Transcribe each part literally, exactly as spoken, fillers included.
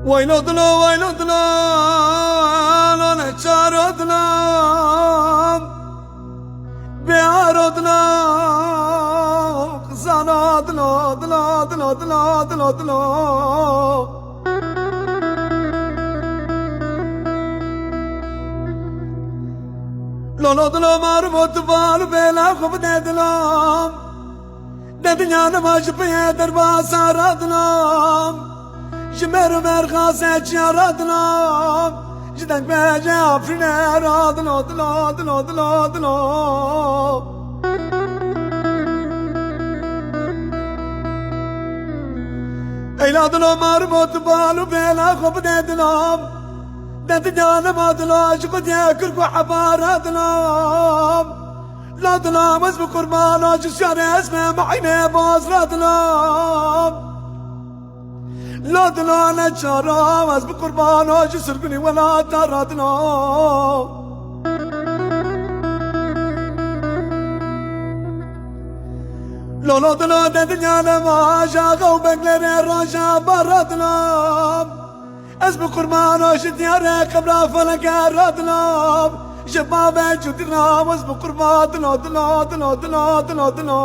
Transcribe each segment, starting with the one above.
Waylo dilo, waylo dilo, lo neçaro dilo, bêaro dilo, xizano dilo, dilo, dilo, dilo, dilo, dilo. Lolo dilo, marimo tu bal bêla xwe bide dilo. De dinya nema ji piyê derbasa radinam. Ji mêr û mêrxasê çiya radinam. Ji dengbêjê Efrînê radino, dilo, dilo, dilo, dilo. Eyla dilo, marimo tu bal û bêla xwe bide dilam. De dinya nema dilo, ji xwe diye kir ku heba radinam. La dilam ez bi qurbana ji şarê ez me meynê baz radilam. La dila neçara ez bi qurbana ji sirgûnî welata radilam. Lolo dila de dinya nema ji axa û beglerê roja bar radilam. Ez bi qurbana ji diyarê qebra feleke radilam. Ji bavê cudî ra ez bi qurba dilo, dilo, dilo, dilo, dilo, dilo.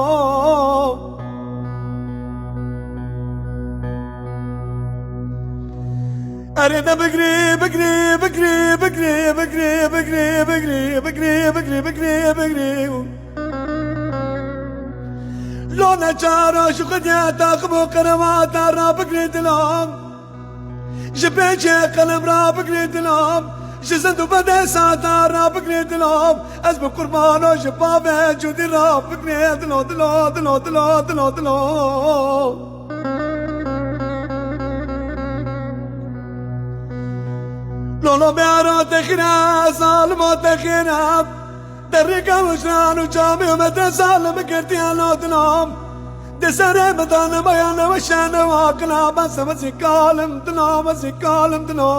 Erê de bigirî, bigirî, bigirî, bigirî, bigirî, bigirî, bigirî, bigirî, bigirî, bigirî, bigirî. Lo neçara ji xwe diye taqim û qeremata ra bigirî dilam. Ji pêçê qelem ra bigirê dilam, ji zind û bedê sata ra bigirê dilam, ez bi qurbano ji bavê cudî ra bigirê dilo, dilo, dilo, dilo, dilo, dilo. Lolo bêra texîne, zalima texîne. Derrîka wijdan û camê û medresa li min girtiye lo dilam. Di serê min de nimaya neweşe newa qila bese min zî kalim dina, min zî kalim dina.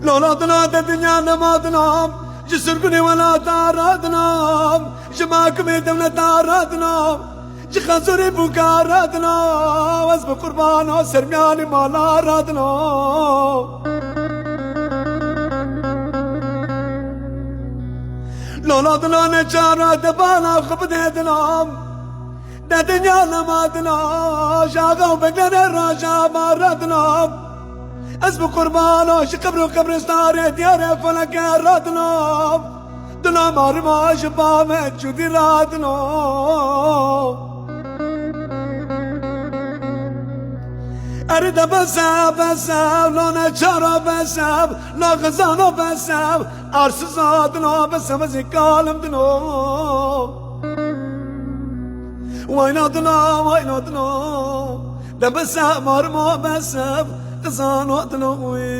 Lala dina de dinya nema dinam, ji sirgûnê welata radinam, ji makimê dewleta radinam. Ji xezûrê bûka radina, ez bi qurbana sermiyanê mala radina. Lala dina neçara de bala xwe bide dinam. De dinya nema dina, ji axa û beglerê raja ma radinam. Ez bi qurbana ji qebr û qebristarê diyarê feleke radinam. Dina marima ji bavê cudî radino. Erê de bese, bese, lo neçara bese, lo xizano bese, arsiza dino bese, ez ê kalim dino. Wayna dino, wayna dino. De bese, marima bese, xizano dino wê.